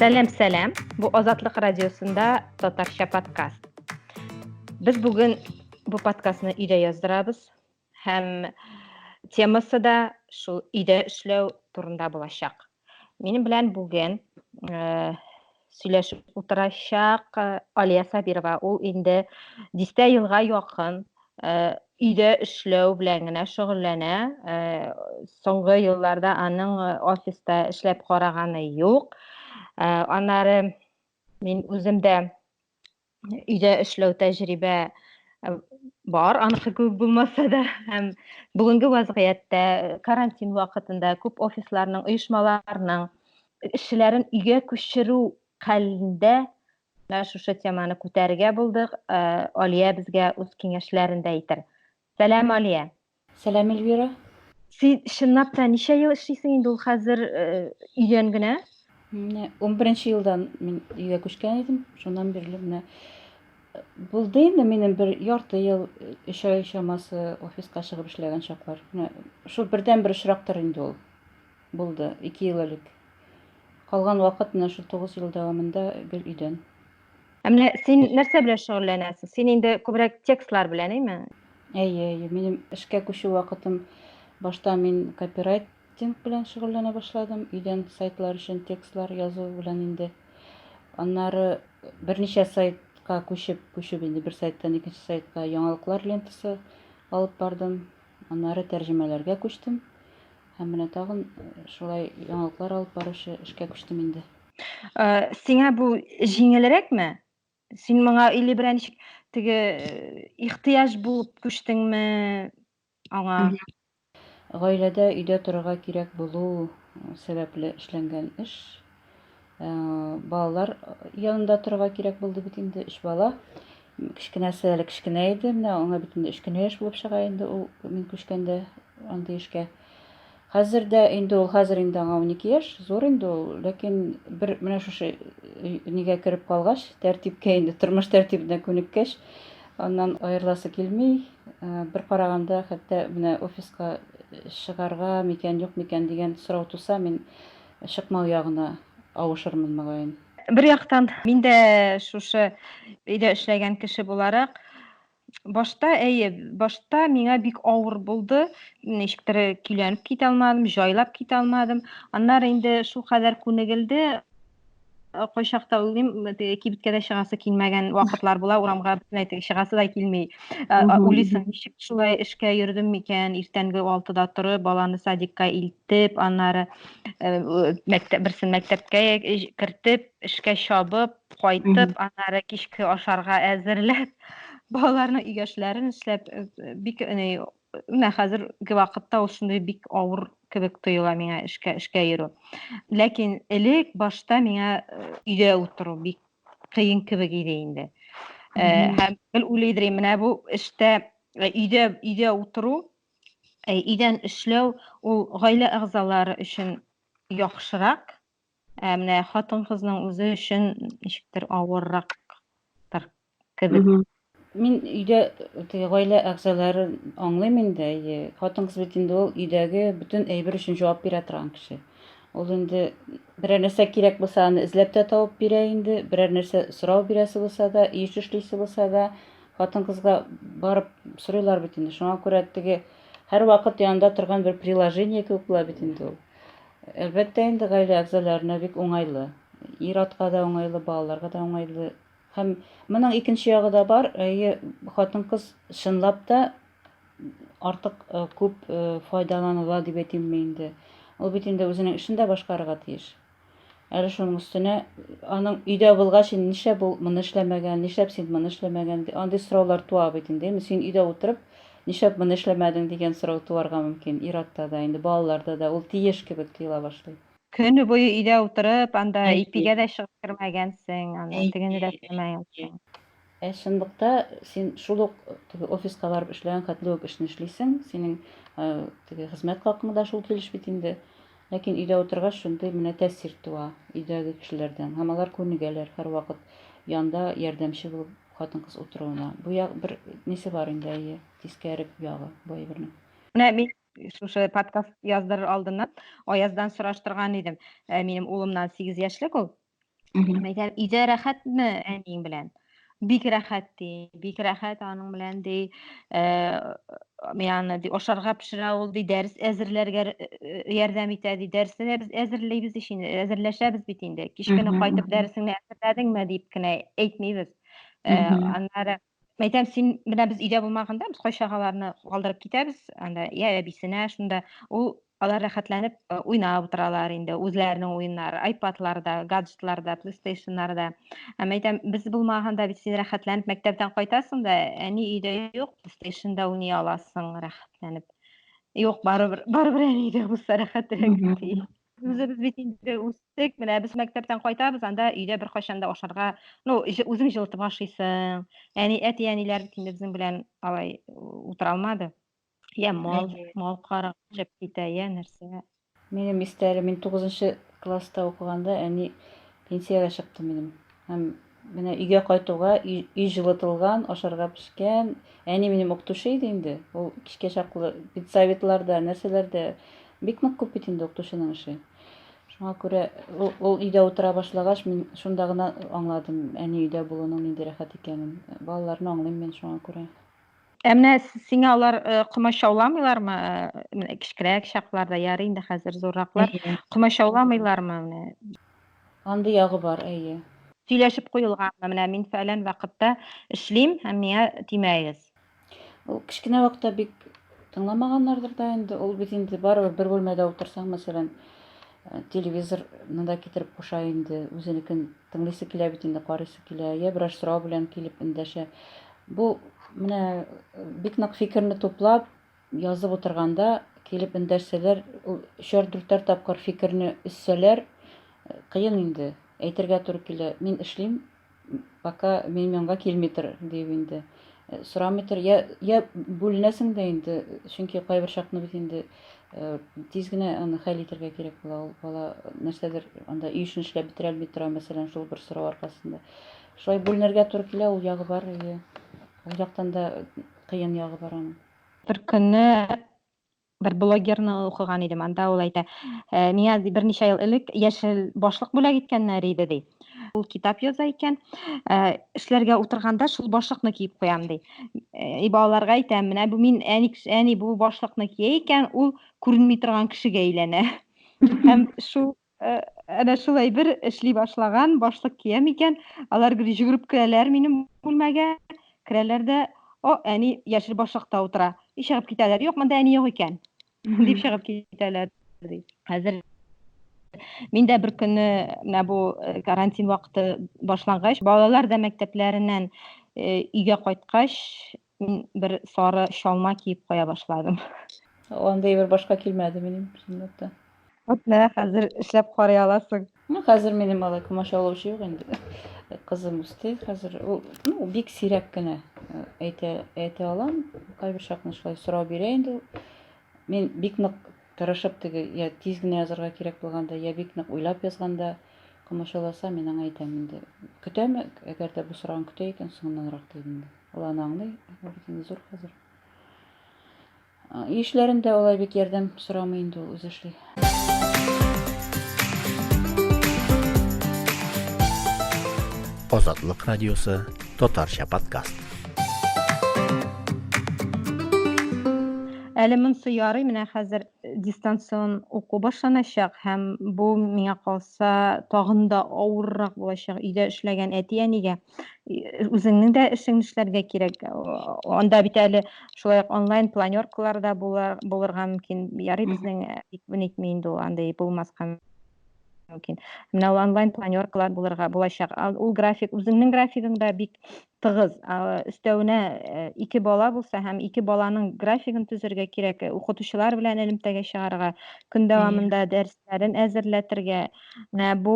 Сәлам, сәлам. Бу Азатлык радиосында татарча подкаст. Без бүген бу подкастны өйдә яздырабыз һәм темасы да шул өйдә эшләү турында булачак. Минем белән бүген э, сөйләшеп утырачак э, Алия Сабирова. Ул инде дистә елга якын э, өйдә эшләү белән генә шөгыльләнә. Э, соңгы елларда аның э, офиста эшләп караганы юк. Э, аннары мин үзем дә өйдә эшләү тәҗрибә бар, аныкы күп булмаса да, һәм бүгенге вазгыятьтә карантин вакытында күп офисларның, оешмаларның эшчеләрен өйгә күчерү хәлендә Менә шушы теманы күтәрергә булдык. Э, Алия безгә үз киңәшләрен дә әйтер. Сәлам, Алия. Сәлам, Эльвира. Син чынлап та ничә ел эшлисең инде ул хәзер э, өйдән генә? Менә 11 елдан мин өйгә күчкән идем. Шуннан бирле менә э, булды инде минем бер ярты ел, өч ай чамасы офиска чыгып эшләгән чаклар. Менә шул бердән-бер очрактыр инде ул. Булды, 2 ел элек. Калган вакыт менә шул 9 ел дәвамында гел өйдән. Ә менә син нәрсә белән шөгыльләнәсең? Син инде күбрәк текстлар белән, әйме? Әйе, әйе. Минем эшкә күчү вакытым башта мин копирайтинг белән шөгыльләнә башладым. Өйдән сайтлар өчен текстлар язу белән инде. Аннары берничә сайтка күчеп, күчеп инде бер сайттан икенче сайтка яңалыклар лентасы алып бардым. Аннары тәрҗемәләргә күчтем. Һәм менә тагын шулай яңалыклар алып баручы эшкә күчтем инде. Э, сиңа бу җиңелрәкме? Син моңа или берәр ничек теге ихтыяҗ булып күчтеңме аңа? Гаиләдә өйдә торырга кирәк булу сәбәпле эшләнгән эш. Э, балалар янында торырга кирәк булды бит инде, өч бала. Кечкенәсе әле кечкенә иде, менә аңа бит инде өч кенә яшь булып чыга инде ул мин күчкәндә андый эшкә. Хәзер дә инде ул, хәзер инде аңа 12 яшь, зур инде ул, ләкин бер менә шушы нигә кереп калгач, тәртипкә инде, тормыш тәртибенә күнеккәч, аннан аерыласы килми. Э, бер караганда, хәтта менә офиска чыгарга микән, юк микән дигән сорау туса, мин чыкмау ягына авышырмын мөгаен. Бер яктан, мин дә шушы өйдә эшләгән кеше буларак, башта, әйе, башта миңа бик авыр булды. Ничектер көйләнеп китә алмадым, җайлап китә алмадым. Аннары инде шул кадәр күнегелде, кайчакта уйлыйм, кибеткә дә чыгасы килмәгән вакытлар була, урамга бөтенләй теге чыгасы да килми. Уйлыйсың, ничек шулай эшкә йөрдем микән, иртәнге 6-да торып, баланы садикка илтеп, аннары мәктәп, берсен мәктәпкә кертеп, эшкә чабып, кайтып, аннары кичке ашарга әзерләп, балаларның өйгә эшләрен эшләп, бик менә хәзерге вакытта ул шундый бик авыр кебек тоела миңа эшкә эшкә йөрү. Ләкин элек башта миңа өйдә утыру бик кыен кебек иде инде. Һәм гел уйлый идем, менә бу эштә өйдә өйдә утыру, өйдән эшләү ул гаилә әгъзалары өчен яхшырак, ә менә хатын-кызның үзе өчен ничектер авыррактыр кебек. Мин өйдә теге гаилә әгъзаларын аңлыйм инде, әйе. Хатын-кыз бит инде ул өйдәге бөтен әйбер өчен җавап бирә торган кеше. Ул инде берәр нәрсә кирәк булса, аны эзләп тә табып бирә инде, берәр нәрсә сорау бирәсе булса да, өй эше эшлисе булса да, хатын-кызга барып сорыйлар бит инде. Шуңа күрә теге һәрвакыт янында торган бер приложение кебек була бит инде ул. Әлбәттә инде гаилә әгъзаларына бик уңайлы. Ир-атка да уңайлы, балаларга да уңайлы. Һәм моның икенче ягы да бар, әйе, хатын-кыз чынлап та артык э, күп э, файдаланыла дип әйтимме инде. Ул бит инде үзенең эшен дә башкарырга тиеш. Әле шуның өстенә аның өйдә булгач, инде нишләп ул моны эшләмәгән, нишләп син моны эшләмәгән, андый сораулар туа бит инде. Әйме, син өйдә утырып, нишләп моны эшләмәдең дигән сорау туарга мөмкин. Ир-атта да, инде балаларда да ул тиеш кебек тоела башлый. Көне буе өйдә утырып, анда ипигә дә чыгып кермәгәнсең, анда тегене дә эшләмәгәнсең. Ә чынлыкта син шул ук теге офиска барып эшләгән хәтле үк эшне эшлисең, синең теге хезмәт хакың да шул килеш бит инде. Ләкин өйдә утыргач шундый менә тәэсир туа өйдәге кешеләрдән. Һәм алар күнегәләр һәрвакыт янда ярдәмче булып хатын-кыз утыруына. Бу як бер нисе бар инде, әйе, тискәре ягы бу әйбернең. Менә мин шушы подкаст яздырыр алдыннан Аяздан сораштырган идем. Э, минем улымнан 8 яшьлек ул. Әйтәм, өйдә рәхәтме әниең белән? Бик рәхәт ди, бик рәхәт аның белән ди. Мин аны ди ашарга пешерә ул ди, дәрес әзерләргә ярдәм итә ди. Дәресне дә без әзерлибез ич инде, әзерләшәбез бит инде. Кич кенә кайтып дәресеңне әзерләдеңме дип кенә әйтмибез. Аннары әйтәм, син менә без өйдә булмаганда, без кайчак аларны калдырып китәбез, анда я әбисенә шунда. Ул алар рәхәтләнеп уйнап утыралар инде, үзләренең уеннары, айпадларда, гаджетларда, плейстейшннарда. Һәм әйтәм, без булмаганда бит син рәхәтләнеп мәктәптән кайтасың да, әни өйдә юк, плейстейшнда уйный аласың рәхәтләнеп. Юк, барыбер, барыбер әни өйдә булса рәхәтрәк ди. Үзебез бит инде үстек, менә без мәктәптән кайтабыз, анда өйдә беркайчан да ашарга, ну, үзең җылытып ашыйсың. Әни, әти-әниләр бит инде безнең белән алай утыра алмады. Я мал, мал карап эшләп китә, я нәрсә. Минем истә әле, мин 9 класста укыганда әни пенсиягә чыкты минем. Һәм менә өйгә кайтуга өй җылытылган, ашарга пешкән. Әни минем укытучы иде инде. Ул кичкә чаклы педсоветларда, нәрсәләрдә бик нык күп бит инде укытучының эше. Шуңа күрә ул, ул өйдә утыра башлагач, мин шунда гына аңладым, әни өйдә булуның нинди рәхәт икәнен. Балаларны аңлыйм мин шуңа күрә. Ә менә сиңа алар комачауламыйлармы? Менә кечкенәрәк чакларда, ярый инде хәзер зурраклар. Комачауламыйлармы менә? Андый ягы бар, әйе. Сөйләшеп куелганмы? Менә мин фәлән вакытта эшлим һәм миңа тимәгез. Ул кечкенә вакытта бик тыңламаганнардыр да инде. Ул бит инде барыбер бер бүлмәдә утырсаң, мәсәлән, телевизорны да китереп куша инде. Үзенекен тыңлыйсы килә бит инде, карыйсы килә. Я берәр сорау белән килеп эндәшә. Бу менә бик нык фикерне туплап, язып утырганда килеп эндәшсәләр, ул өчәр-дүртәр тапкыр фикерне өзсәләр, кыен инде. Әйтергә туры килә, мин эшлим, пока минем янга килми тор, дип инде. Сорамый тор, я, я бүленәсең дә инде, чөнки кайбер чакны бит инде тиз генә аны хәл итәргә кирәк була. Ул бала нәрсәдер анда өй эшен эшләп бетерә алмый тора, мәсәлән, шул бер сорау аркасында. Шулай бүленергә туры килә, ул ягы бар, әйе. Ул яктан да кыен ягы бар аның. Бер көнне бер блогерны укыган идем, анда ул әйтә, миңа ди, берничә ел элек яшел башлык бүләк иткәннәр иде, ди. Ул китап яза икән, эшләргә утырганда шул башлыкны киеп куям, ди. И балаларга әйтәм, менә бу мин әни, әни бу башлыкны кия икән, ул күренми торган кешегә әйләнә. Һәм шул әнә шул әйбер эшли башлаган, башлык киям икән, алар гел йөгереп керәләр минем бүлмәгә, керәләр дә, о, әни яшел башлыкта утыра. И чыгып китәләр. Юк, монда әни юк икән. Дип чыгып китәләр, ди. Хәзер мин дә бер көнне менә бу карантин вакыты башлангач, балалар да мәктәпләреннән өйгә кайткач, мин бер сары чалма киеп куя башладым. Андый бер башка килмәде минем, чынлап та. Вот менә хәзер эшләп карый аласың. Ну, хәзер минем алай комачаулаучы юк инде. Кызым үсте, хәзер ул, ну, бик сирәк кенә әйтә, әйтә алам. Кайбер чакны шулай сорау бирә инде ул. Мин бик нык тырышып теге, я тиз генә язарга кирәк булганда, я бик нык уйлап язганда комачауласа, мин аңа әйтәм инде. Көтәме? Әгәр дә бу сорауны көтә икән, соңыннанрак дип инде. Ул аны аңлый, ул бит инде зур хәзер. Өй эшләрендә алай бик ярдәм сорамый инде ул, үзе эшли. Азатлык радиосы татарча подкаст. Әле монсы ярый, менә хәзер дистанцион уку башланачак һәм бу миңа калса тагын да авыррак булачак өйдә эшләгән әти-әнигә. Үзеңнең дә эшеңне эшләргә кирәк. Анда бит әле шулай ук онлайн планеркалар да булырга мөмкин. Ярый безнең бик нитми инде ул, андый булмаска мөмкин. Менә ул онлайн планеркалар булырга булачак. Ул график, үзеңнең графигың да бик тыгыз. Өстәвенә ике бала булса һәм ике баланың графигын төзергә кирәк, укытучылар белән элемтәгә чыгарга, көн дәвамында дәресләрен әзерләтергә. Менә бу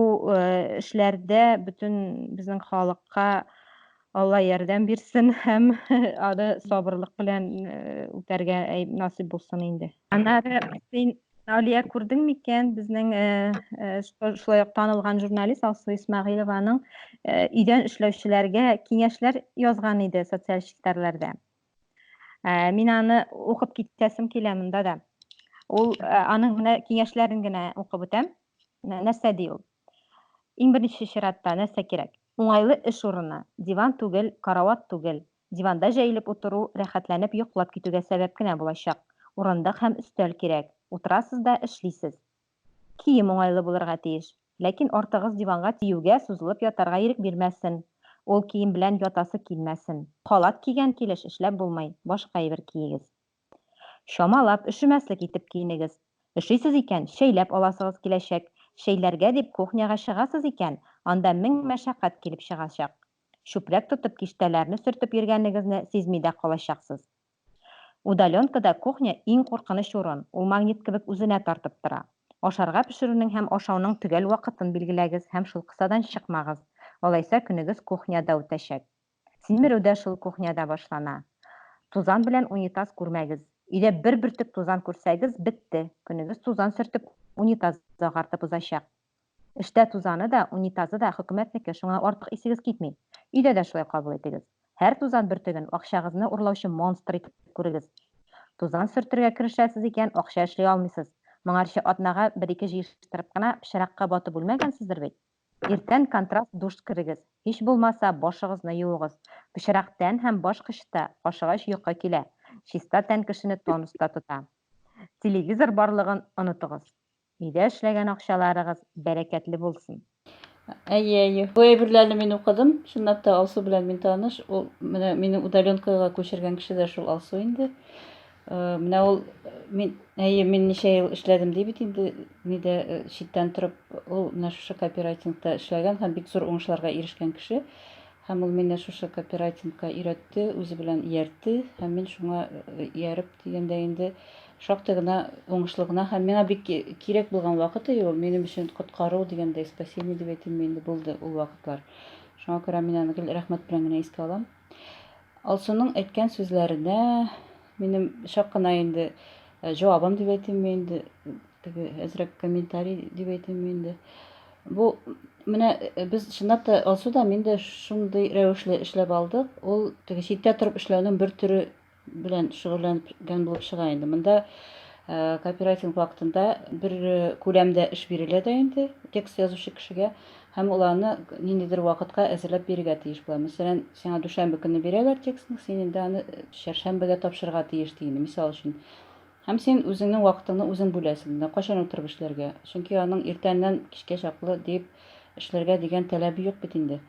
эшләрдә бөтен безнең халыкка Алла ярдәм бирсен һәм аны сабырлык белән үтәргә насыйп булсын инде. Аннары син, Алия, күрдең микән безнең шулай ук танылган журналист Алсу Исмәгыйлеваның өйдән эшләүчеләргә киңәшләр язган иде социаль челтәрләрдә. Мин аны укып китәсем килә монда да. Ул аның менә киңәшләрен генә укып үтәм. Нәрсә ди ул? Иң беренче чиратта нәрсә кирәк? Уңайлы эш урыны. Диван түгел, карават түгел. Диванда җәелеп утыру рәхәтләнеп йоклап китүгә сәбәп кенә булачак. Урындык һәм өстәл кирәк. Утырасыз да эшлисез. Кием уңайлы булырга тиеш. Ләкин артыгыз диванга тиюгә сузылып ятарга ирек бирмәсен. Ул кием белән ятасы килмәсен. Халат кигән килеш эшләп булмый, башка әйбер киегез. Чамалап, өшемәслек итеп киенегез. Өшисез икән, чәйләп аласыгыз киләчәк. Чәйләргә дип кухняга чыгасыз икән, анда мең мәшәкать килеп чыгачак. Чүпрәк тотып киштәләрне сөртеп йөргәнегезне сизми дә калачаксыз. Удаленкада кухня иң куркыныч урын, ул магнит кебек үзенә тартып тора. Ашарга пешерүнең һәм ашауның төгәл вакытын билгеләгез һәм шул кысадан чыкмагыз, алайса көнегез кухняда үтәчәк. Симерү дә шул кухняда башлана. Тузан белән унитаз күрмәгез. Өйдә бер бөртек тузан күрсәгез, бетте, көнегез тузан сөртеп, унитаз агартып узачак. Эштә тузаны да, унитазы да хөкүмәтнеке, шуңа артык исегез китми. Өйдә дә шулай кабул итегез. Һәр тузан бөртеген акчагызны урлаучы монстр итеп күрегез. Тузан сөртергә керешәсез икән, акча эшли алмыйсыз. Моңарчы атнага бер-ике җыештырып кына пычракка батып үлмәгәнсездер бит? Иртән контраст душ керегез, һич булмаса, башыгызны юыгыз. Пычрак тән һәм баш кычыта, ашыгыч йокы килә. Чиста тән кешене тонуста тота. Телевизор барлыгын онытыгыз. Өйдә эшләгән акчаларыгыз бәрәкәтле булсын. Әйе, әйе. Бу әйберләрне мин укыдым. Чынлап та Алсу белән мин таныш. Ул менә мине удаленкага күчергән кеше дә шул Алсу инде. Э, менә ул мин әйе мин ничә ел эшләдем ди бит инде нидә э, читтән торып ул менә шушы копирайтингта эшләгән һәм бик зур уңышларга ирешкән кеше һәм ул мине шушы копирайтингка өйрәтте үзе белән ияртте һәм мин шуңа э, ияреп дигәндә инде шактый гына уңышлы гына һәм миңа бик кирәк булган вакыт ул минем өчен коткару дигәндәй спасение дип әйтимме инде булды ул вакытлар шуңа күрә мин аны гел рәхмәт белән генә искә алам Алсуның әйткән сүзләренә минем чак кына инде э, җавабым дип әйтимме инде, теге әзрәк комментарий дип әйтимме инде. Бу менә э, без чынлап та Алсу да мин дә шундый рәвешле эшләп алдык. Ул теге читтә торып эшләүнең бер төре белән шөгыльләнгән булып чыга инде. Монда э, копирайтинг вакытында бер э, күләмдә эш бирелә дә инде текст язучы кешегә һәм ул аны ниндидер вакытка әзерләп бирергә тиеш була. Мәсәлән, сиңа дүшәмбе көнне бирәләр текстны, син инде аны э, чәршәмбегә тапшырырга тиеш дигән, мисал өчен. Һәм син үзеңнең вакытыңны үзең бүләсең. Менә кайчан утырып эшләргә. Чөнки аның иртәннән кичкә чаклы дип эшләргә дигән таләбе юк бит инде.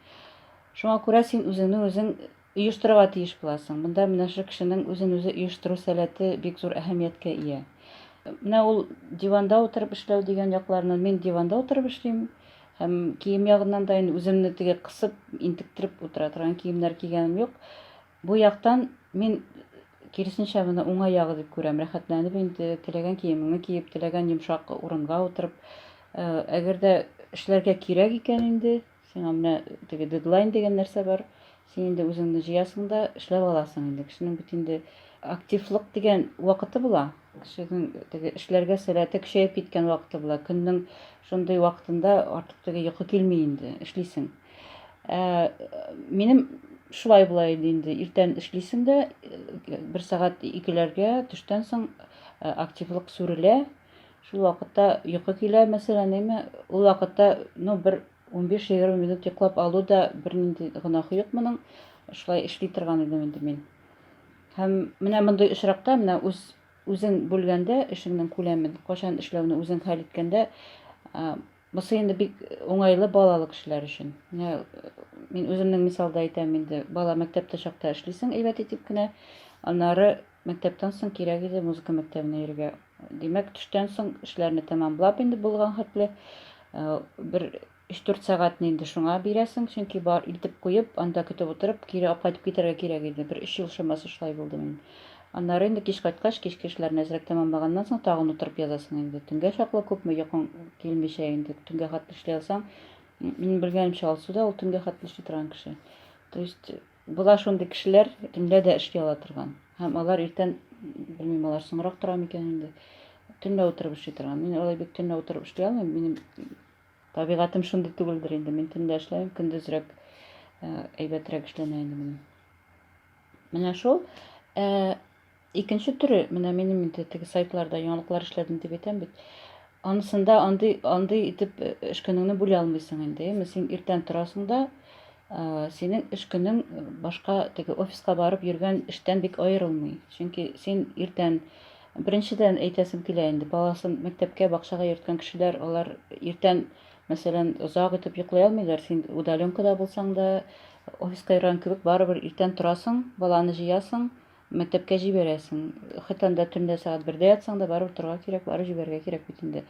Шуңа күрә син үзеңне үзең Оештырырга тиеш буласың. Монда менә шушы кешенең үзен-үзе оештыру сәләте бик зур әһәмияткә ия. Менә ул диванда утырып эшләү дигән якларны мин диванда утырып эшлим. Һәм кием ягыннан да инде үземне теге кысып, интектереп утыра торган киемнәр кигәнем юк. Бу яктан мин киресенчә моны уңай ягы дип күрәм. Рәхәтләнеп инде теләгән киемеңне киеп, теләгән йомшак урынга утырып, әгәр дә эшләргә кирәк икән инде, Сиңа менә теге дедлайн дигән нәрсә бар. Син инде үзеңне җыясың да эшләп аласың инде. Кешенең бит инде активлык дигән вакыты була. Кешенең теге эшләргә сәләте көчәеп киткән вакыты була. Көннең шундый вакытында артык теге йокы килми инде, эшлисең. Ә, минем шулай була иде инде. Иртән эшлисең дә, бер сәгать икеләргә төштән соң активлык сүрелә. Шул вакытта йокы килә, мәсәлән, әйме, ул вакытта, ну, бер 15-20 минут йоклап алу да бернинди гөнаһы юк моның. Шулай эшли торган идем инде мин. Һәм менә мондый очракта, менә үз үзең бүлгәндә эшеңнең күләмен, кайчан эшләүне үзең хәл иткәндә, бусы инде бик уңайлы балалы кешеләр өчен. Менә мин үземнең мисалда әйтәм инде, бала мәктәптә чакта эшлисең әйбәт итеп кенә, аннары мәктәптән соң кирәк иде музыка мәктәбенә йөрергә. Димәк, төштән соң эшләрне тәмамлап инде булган хәтле э, бер 3-4 сәгатьне инде шуңа бирәсең, чөнки бар илтеп куеп, анда көтеп утырып, кире алып кайтып китәргә кирәк иде. Бер 3 ел чамасы шулай булды минем. Аннары инде кич кайткач, кичке эшләрне әзрәк тәмамлаганнан соң тагын утырып язасың инде. Төнгә чаклы күпме йокың килмичә инде төнгә хәтле эшли алсаң, минем белгәнемчә Алсу да ул төнгә хәтле эшли торган кеше. То есть Була шундый кешеләр, төнлә дә эшли ала торган. Һәм алар иртән, белмим, алар соңрак тора микән инде, төнлә утырып эшли торган. Мин алай бик төнлә утырып эшли алмыйм. Минем табигатем шундый түгелдер инде. Мин төнлә эшләмим, көндезрәк э, әйбәтрәк эшләнә инде минем. Менә шул. Ә, икенче төре, менә минем инде теге сайтларда яңалыклар эшләдем дип әйтәм бит. Анысында андый андый итеп эш көнеңне бүлә алмыйсың инде. Әйеме? Син иртән торасың да, синең эш көнең башка теге офиска барып йөргән эштән бик аерылмый. Чөнки син иртән беренчедән әйтәсем килә инде, баласын мәктәпкә, бакчага йөрткән кешеләр, алар иртән, мәсәлән, озак итеп йоклый алмыйлар. Син удаленкада булсаң да, офиска йөргән кебек, барыбер иртән торасың, баланы җыясың, Мәктәпкә җибәрәсең. Хет анда төнлә сәгать бердә ятсаң да, барыбер торырга кирәк, барып җибәрергә кирәк бит инде.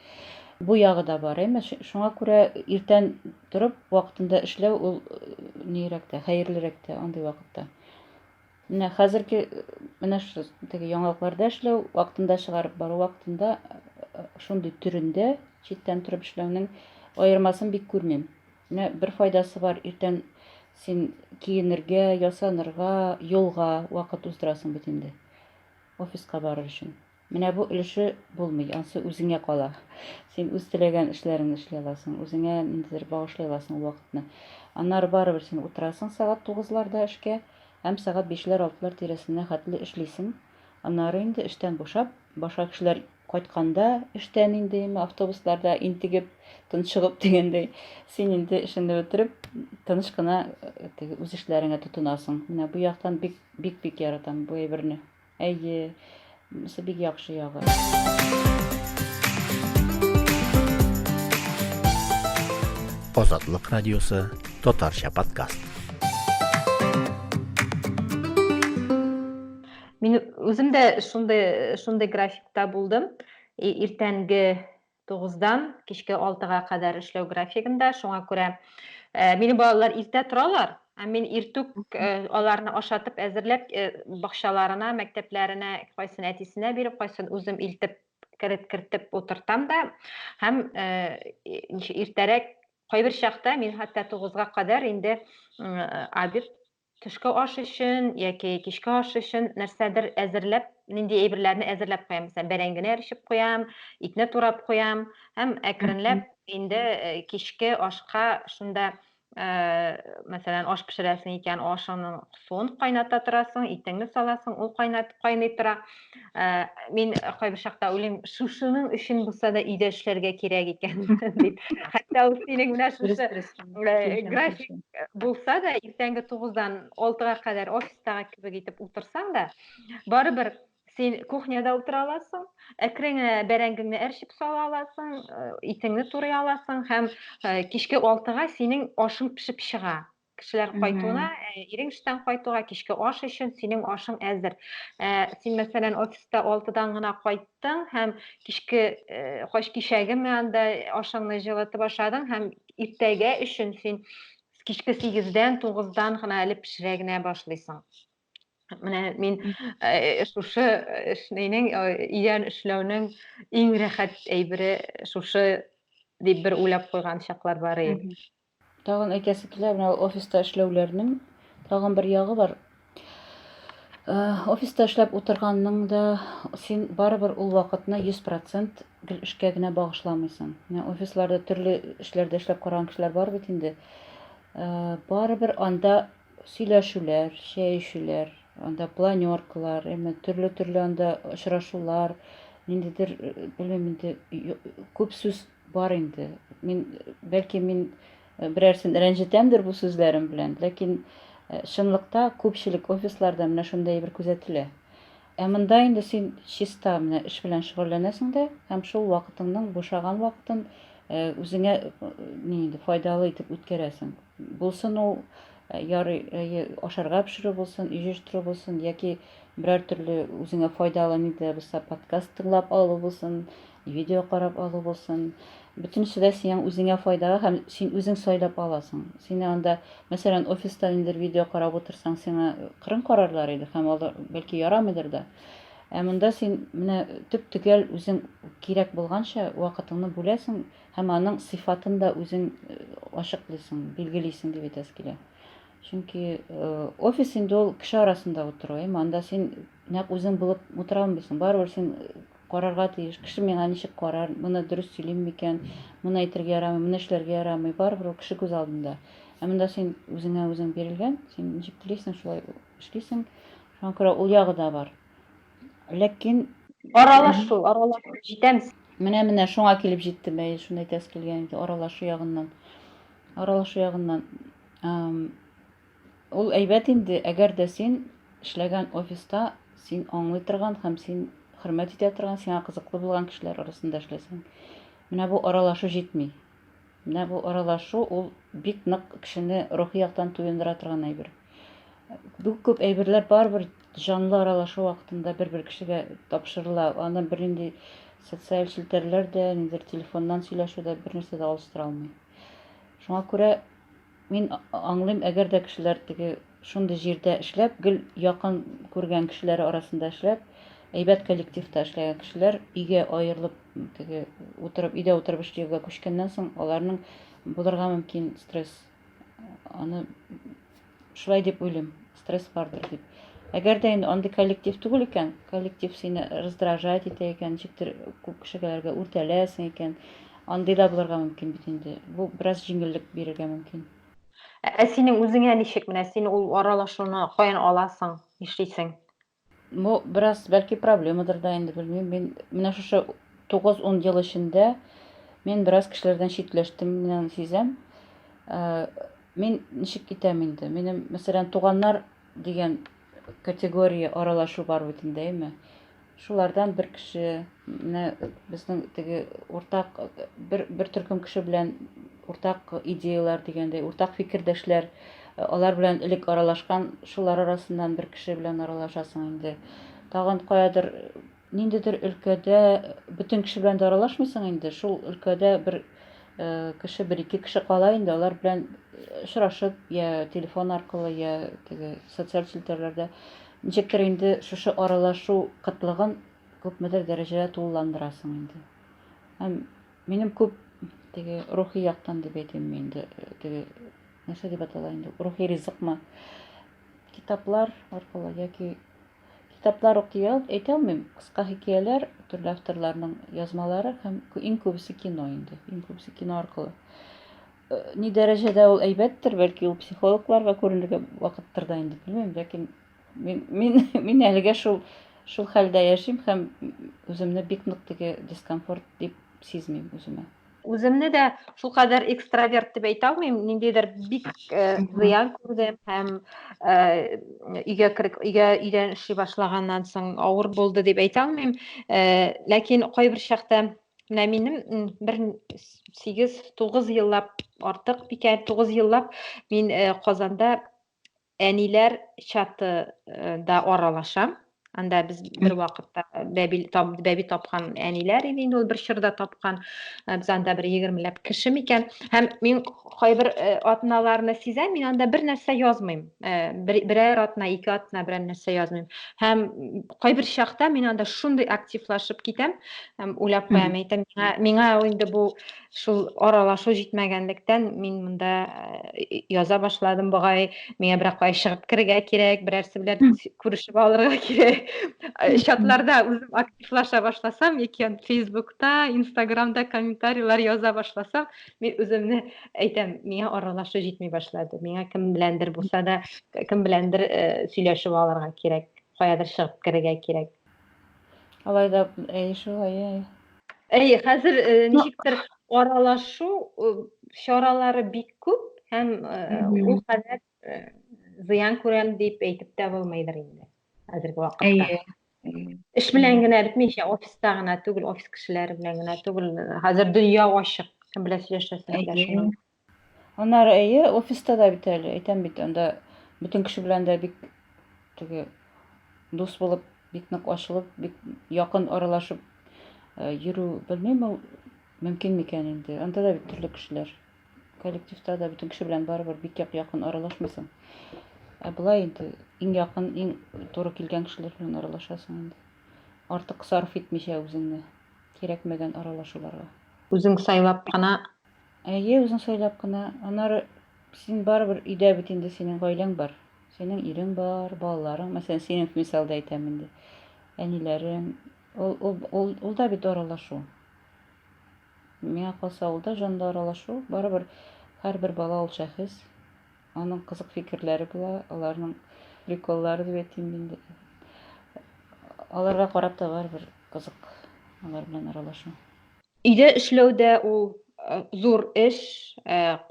Бу ягы да бар, әмма шуңа күрә иртән торып, вакытында эшләү ул э, нирәк тә, хәерлерәк тә андый вакытта. Менә хәзерге менә шу теге яңалыкларда эшләү, вакытында чыгарып бару вакытында э, шундый төрендә читтән торып эшләүнең аермасын бик күрмим. Менә бер файдасы бар, иртән син киенергә, ясанырга, юлга вакыт уздырасың бит инде. Офиска барыр өчен. Менә бу өлеше булмый, ансы үзеңә кала. Син үз теләгән эшләреңне эшли аласың, үзеңә ниндидер багышлый аласың ул вакытны. Аннары барыбер син утырасың сәгать тугызларда эшкә һәм сәгать бишләр, алтылар тирәсенә хәтле эшлисең. Аннары инде эштән бушап, башка кешеләр кайтканда эштән инде яме автобусларда интегеп, тончыгып дигәндәй, син инде эшеңне бетереп, тыныч кына э, теге үз эшләреңә тотынасың. Менә бу яктан бик бик бик яратам бу әйберне. Әйе, монысы бик яхшы ягы. Азатлык радиосы татарча подкаст. Мин үзем дә шундый шундый графикта булдым. Иртәнге 9-дан кичке 6-га кадәр эшләү графигында. Шуңа күрә э, минем балалар иртә торалар, ә мин иртүк э, аларны ашатып, әзерләп э, бакчаларына, мәктәпләренә, кайсын әтисенә биреп, кайсын үзем илтеп кереп кертеп утыртам да һәм иртәрәк кайбер чакта мин хәтта 9-га кадәр инде обед төшке аш өчен яки кичке аш өчен нәрсәдер әзерләп, нинди әйберләрне әзерләп куям. Мәсәлән, бәрәңгене әрчеп куям, итне турап куям һәм әкренләп инде э, кичке ашка шунда э, мәсәлән, аш пешерәсең икән, ашыңның суын кайната торасың, итеңне саласың, ул кайнат, кайный тора. Э, мин кайбер чакта уйлыйм, шушының өчен булса да өйдә эшләргә кирәк икән дип. Хәтта ул синең менә шушы э, график булса да, иртәнге 9-дан 6-га кадәр офистагы кебек итеп утырсаң да, барыбер син кухняда утыра аласың, әкрен генә бәрәңгеңне әрчеп сала аласың, э, итеңне турый аласың һәм кичке 6-га синең ашың пешеп чыга. Кешеләр кайтуына, э, ирең эштән кайтуга, кичке аш өчен синең ашың әзер. Ә, син, мәсәлән, офиста 6-дан гына кайттың һәм кичке э, кач кичәгеме анда ашыңны җылытып ашадың һәм иртәгә өчен син кичке 8-дән, 9-дан гына әле пешерә генә башлыйсың. Менә мин э, шушы эшнең өйдән эшләүнең иң рәхәт әйбере шушы дип бер уйлап куйган чаклар бар иде. Тагын әйтәсе килә, менә офиста эшләүләрнең тагын бер ягы бар. Э, офиста эшләп утырганның да син барыбер ул вакытны 100% гел эшкә генә багышламыйсың. Менә офисларда төрле эшләрдә эшләп караган кешеләр бар бит инде. Э, барыбер анда сөйләшүләр, чәй эчүләр, анда планеркалар, әмма төрле-төрле анда очрашулар, ниндидер, э, белмим инде, күп сүз Бар инде. Мин, бәлки мин э, берәрсен рәнҗетәмдер бу сүзләрем белән, ләкин э, чынлыкта күпчелек офисларда менә шундый әйбер күзәтелә. Ә монда инде син чиста менә эш белән шөгыльләнәсең дә һәм шул вакытыңның бушаган вакытын э, үзеңә ни инде файдалы итеп үткәрәсең. Булсын ул ярый ашарга пешерү булсын, өй җыештыру булсын яки берәр төрле үзеңә файдалы ни дә булса подкаст тыңлап алу булсын, Видео карап алу булсын. Бөтенесе дә синең үзеңә файдага һәм син үзең сайлап аласың. Сине анда, мәсәлән, офиста ниндидер видео карап утырсаң, сиңа кырын карарлар иде һәм алар бәлки ярамыйдыр да. Ә монда син менә төп-төгәл үзең кирәк булганча вакытыңны бүләсең һәм аның сыйфатын да үзең э, ачыклыйсың, билгелисең дип әйтәсе килә. Чөнки э, офис инде ул кеше арасында утыру, әйме? Анда син нәкъ үзең булып утыра алмыйсың. Барыбер син карарга тиеш. Кеше миңа ничек карар, моны дөрес сөйлим микән, моны әйтергә ярамый, моны эшләргә ярамый. Барыбер ул кеше күз алдында. Ә монда син үзеңә үзең бирелгән, син ничек телисең, шулай эшлисең. Шуңа күрә ул ягы да бар. Ләкин аралашу, аралашу җитәме? Менә менә шуңа килеп җиттем, әйе, шуны әйтәсе килгән иде, аралашу ягыннан. Аралашу ягыннан. Ул әйбәт инде, әгәр дә син эшләгән офиста син аңлый торган һәм син хөрмәт итә торган, сиңа кызыклы булган кешеләр арасында эшләсәң. Менә бу аралашу җитми. Менә бу аралашу ул бик нык кешене рухи яктан туендыра торган әйбер. Бик күп әйберләр барыбер җанлы аралашу вакытында бер-бер кешегә тапшырыла. Аны бернинди социаль челтәрләр дә, ниндидер телефоннан сөйләшү дә бернәрсә дә алыштыра алмый. Шуңа күрә Мин аңлыйм, әгәр дә кешеләр теге шундый җирдә эшләп, гел якын күргән кешеләре арасында эшләп, әйбәт коллективта эшләгән кешеләр өйгә аерылып, теге утырып, өйдә утырып эшләүгә күчкәннән соң, аларның булырга мөмкин стресс. Аны шулай дип уйлыйм, стресс бардыр дип. Әгәр дә инде андый коллектив түгел икән, коллектив сине раздражать итә икән, ничектер күп кешеләргә үртәләсең икән, андый да булырга мөмкин бит инде. Бу бераз җиңеллек бирергә мөмкин. Ә синең үзеңә ничек менә син ул аралашуны каян аласың, нишлисең? Бу бераз бәлки проблемадыр да инде, белмим. Мин менә шушы 9-10 ел эчендә мин бераз кешеләрдән читләштем, мин аны сизәм. Э, мин ничек итәм инде? Минем, мәсәлән, туганнар дигән категория аралашу бар бит инде, әйме? Шулардан бер кеше, менә безнең теге уртак бер, бер төркем кеше белән уртак идеялар дигәндәй, уртак фикердәшләр, алар белән элек аралашкан, шулар арасыннан бер кеше белән аралашасың инде. Тагын каядыр ниндидер өлкәдә бөтен кеше белән дә аралашмыйсың инде, шул өлкәдә бер э, кеше, бер ике кеше кала инде, алар белән очрашып, я телефон аркылы, я теге социаль челтәрләрдә ничектер инде шушы аралашу кытлыгын күпмедер дәрәҗәдә тулыландырасың инде. Һәм минем күп теге рухи яктан дип әйтимме инде, теге нәрсә дип атала инде, рухи ризыкмы? Китаплар аркылы яки китаплар ук дия әйтә алмыйм, кыска хикәяләр, төрле авторларның язмалары һәм иң күбесе кино инде, иң күбесе кино аркылы. Э, ни дәрәҗәдә ул әйбәттер, бәлки ул психологларга күренергә вакыттыр да инде, белмим, ләкин мин мин мин әлегә шул шул хәлдә яшим һәм үземне бик нык теге дискомфорт дип сизмим үземә. Үземне дә шулкадәр экстраверт дип әйтә алмыйм, ниндидер бик э, зыян күрдем һәм э, өйгә кереп, өйгә өйдән эшли башлаганнан соң авыр булды дип әйтә алмыйм. Э, ләкин кайбер чакта менә минем бер 8-9 еллап артык микән, 9 еллап мин Казанда әниләр чаты да аралашам. Анда без бер вакытта бәби, тап, бәби тапкан әниләр иде инде ул бер чорда тапкан. Без анда бер егермеләп кеше микән. Һәм мин кайбер атналарны сизәм, мин анда бер нәрсә язмыйм. Бер, берәр атна, ике атна берәр нәрсә язмыйм. Һәм кайбер чакта мин анда шундый активлашып китәм, һәм уйлап куям, әйтәм, миңа, миңа инде бу шул аралашу җитмәгәнлектән мин монда э, яза башладым бугай, миңа берәр кая чыгып керергә кирәк, берәрсе белән күрешеп алырга кирәк. Э, чатларда үзем активлаша башласам, яки Фейсбукта, Инстаграмда комментарийлар яза башласам, мин үземне әйтәм, миңа аралашу җитми башлады. Миңа кем беләндер булса да, кем беләндер э, сөйләшеп алырга кирәк, каядыр чыгып керергә кирәк. Алай да, әй, шулай, әй. Әйе, хәзер э, ничектер аралашу э, чаралары бик күп һәм э, ул кадәр зыян күрәм дип әйтеп тә булмыйдыр инде хәзерге вакытта. Әйе. Эш белән генә бетмичә, офиста гына түгел, офис кешеләре белән генә түгел, хәзер дөнья ачык, кем белән сөйләшәсең килә шуның. Аннары әйе, офиста да бит әле, әйтәм бит, анда бөтен кеше белән дә бик теге дус булып, бик нык ачылып, бик якын аралашып э, йөрү, белмим, ул мөмкин микән инде. Анда да бит төрле кешеләр. Коллективта да бөтен кеше белән барыбер бик як якын аралашмыйсың. Ә болай инде иң якын, иң туры килгән кешеләр белән аралашасың инде. Артык сарыф итмичә үзеңне кирәкмәгән аралашуларга. Үзең сайлап кына. Әйе, үзең сайлап кына. Аннары син барыбер өйдә бит инде синең гаиләң бар. Синең ирең бар, балаларың. Мәсәлән, синең мисалда әйтәм инде. Әниләрең. Ул, ул, ул, ул да бит аралашу. Миңа калса, ул да җанлы аралашу. Барыбер һәрбер бала ул шәхес. Аның кызык фикерләре була, аларның приколлары дип әйтим инде. Аларга карап та барыбер кызык алар белән аралашу. Өйдә эшләү дә ул зур эш,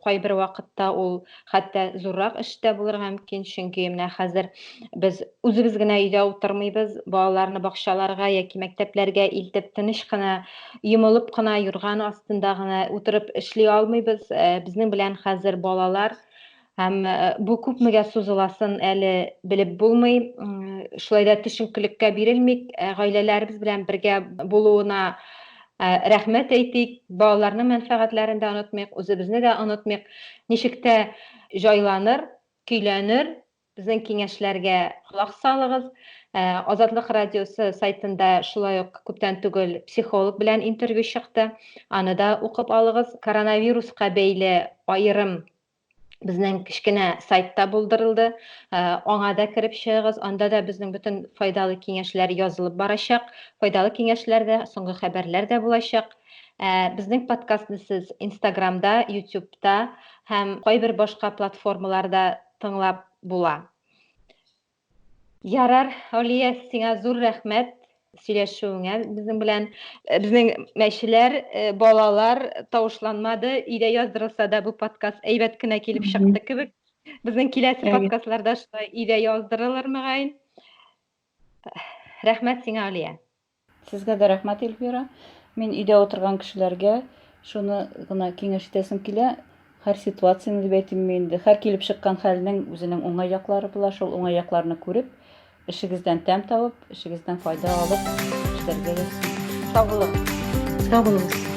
кайбер вакытта ул хәтта зуррак эш тә булырга мөмкин, чөнки менә хәзер без үзебез генә өйдә утырмыйбыз, балаларны бакчаларга яки мәктәпләргә илтеп тыныч кына, йомылып кына юрган астында гына утырып эшли алмыйбыз. Безнең белән хәзер балалар Һәм бу күпмегә сузыласын әле белеп булмый. Шулай да төшенкелеккә бирелмик, гаиләләребез белән бергә булуына рәхмәт әйтик, балаларның мәнфәгатьләрен дә онытмыйк, үзебезне дә онытмыйк. Ничек тә җайланыр, көйләнер. Безнең киңәшләргә колак салыгыз. Азатлык радиосы сайтында шулай ук күптән түгел психолог белән интервью чыкты. Аны да укып алыгыз. Коронавируска бәйле аерым безнең кечкенә сайтта булдырылды. Э, аңа да кереп чыгыгыз. Анда да безнең бөтен файдалы киңәшләр язылып барачак. Файдалы киңәшләр дә, соңгы хәбәрләр дә булачак. Э, безнең подкастны сез Инстаграмда, Ютубта һәм кайбер башка платформаларда тыңлап була. Ярар, Алия, сиңа зур рәхмәт сөйләшүеңә безнең белән. Э, безнең мәчеләр, э, балалар тавышланмады. Өйдә яздырылса да бу подкаст әйбәт кенә килеп чыкты кебек. Безнең киләсе подкастларда шулай өйдә яздырылыр мөгаен. Рәхмәт сиңа, Алия. Сезгә дә рәхмәт, Эльвира. Мин өйдә утырган кешеләргә шуны гына киңәш итәсем килә. Һәр ситуацияне дип әйтимме инде, һәр килеп чыккан хәлнең үзенең уңай яклары була. Шул уңай якларны күреп, эшегездән тәм табып, эшегездән файда алып эшләргә язсын. Сау булыгыз. Сау булыгыз.